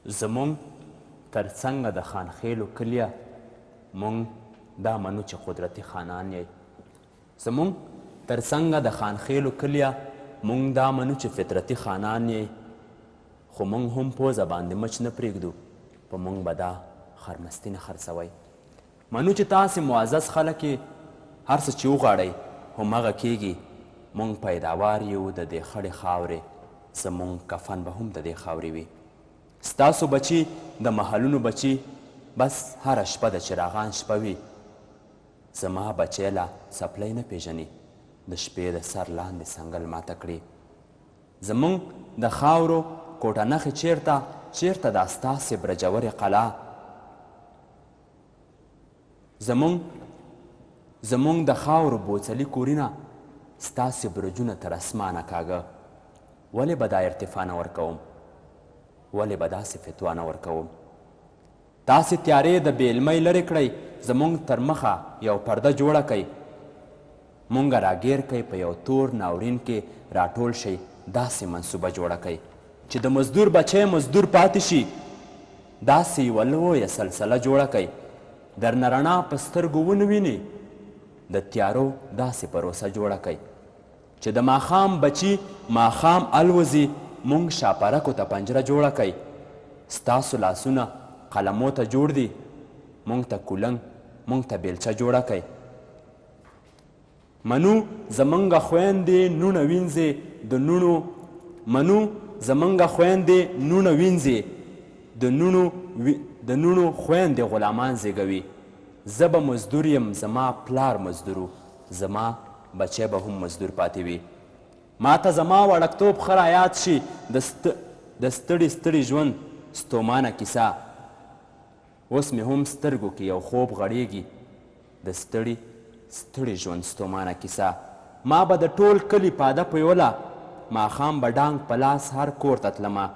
زمونږ تر څنګه د خانخېلو کلیه، مونږ دا منو چې قدرتي خانان یئ. زمونږ تر څنګه د خانخېلو کلیه، مونږ دا منو چې فطرتي خانان یئ، خو مونږ هم پوزه باندې مچ نه پرېږدو، په مونږ به دا خرمستي نه خرڅوئ. منو چې تاسې معزز خلک یئ، هر څه چې وغواړئ همغه کېږي، مونږ پیداوار یو د دې خړې خاورې، زمونږ کفن به هم د دې خاورې وي. ستاسو بچي د محلونو بچي، بس هره شپه د چراغان شپه وي، زما بچی لا څپلۍ نه پېژني، د شپې د سر لاندې څنګل ماته کړي. زمونږ د خاورو کوټه نښې چېرته، چېرته دا ستاسې برجورې قلا؟ زمونږ زمونږ د خاورو بوڅلي کورینه ستاسې برجونه تر اسمانه کاږه. ولې به دا ارتفاع نه ورکوم؟ ولې به داسې فتوا نه ورکوم؟ تاسې تیارې د بې علمۍ لرې کړئ، زمونږ تر مخه یو پرده جوړه کړئ، مونږ راګیر کړئ، په یو تور ناورین کې راټول شئ، داسې منصوبه جوړه کړئ چې د مزدور بچی مزدور پاتې شي، داسې یوه لویه سلسله جوړه کړئ درنه رڼا په سترګو ونه ویني، د تیارو داسې پروسه جوړه کړئ چې د ماښام بچي ماښام الوزي، مونږ شاپرکو ته پنجره جوړه کړئ، ستاسو لاسونه قلمو ته جوړ دي، مونږ ته کولنګ مونږ ته بیلچه جوړه کړئ. منو زمونږ خویندې نوڼه وینځې د نوڼو منو زمونږ خویندې نوڼه وینځې د نوڼو د نوڼو خویندې غلامان زیږوي، زه به مزدور یم زما پلار مزدور و زما بچی به هم مزدور پاتې وي. ماته زما وړکتوب ښه رایاد شي د د ستړي ستړي ژوند ستومانه کیسه. اوس مې هم سترګو کې یو خوب غړېږي د ستړي ستړي ژوند ستومانه کیسه. ما به د ټول کلي پاده پویوله، ماښام به ډانګ په لاس هر کور ته تلمه.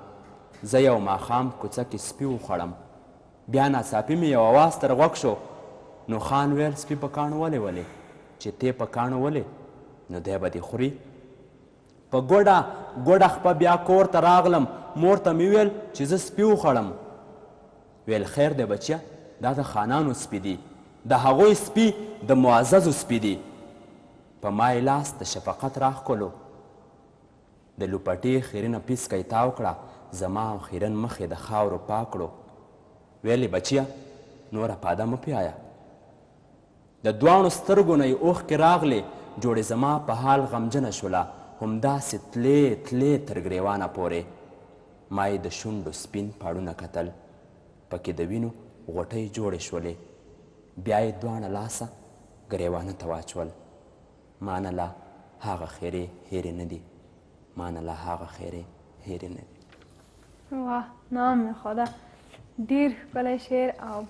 زه یو ماښام کوڅه کې سپي وخوړم. بیا ناڅاپي مې یو اواز تر غوږ شو، نو خان ویل سپي په کاڼو ولې ولې؟ چې تې په کاڼو ولې نو دی به دې خوري. په ګوډه ګوډه خپه بیا کور ته راغلم، مور ته مې وویل چې زه سپي وخوړم. ویل خیر دی بچیه، دا د خانانو سپي دي، د هغوی سپي د معززو سپي دي. په ما یې لاس د شفقت راښکلو، د لوپټې خیرنه پیڅکه یې تاو کړه، زما او خیرن مخ یې د خاورو پاک کړو، ویل یې بچیه نوره پاده مه پیایه. د دواړو سترګو نه یې اوښکې راغلې، جوړې زما په حال غمجنه شوله، همداسې تلې تلې تر ګرېوانه پورې. ما یې د شونډو سپین پاړونه کتل، په کې د وینو غوټۍ جوړې شولې، بیا یې دواړه لاسه ګرېوانه ته واچول. مانه لا هغه خیرې هېرې نه دي، مانه لا هغه خیرې هېرې نه دي. واه نام خدا، ډیر ښکلی شعر او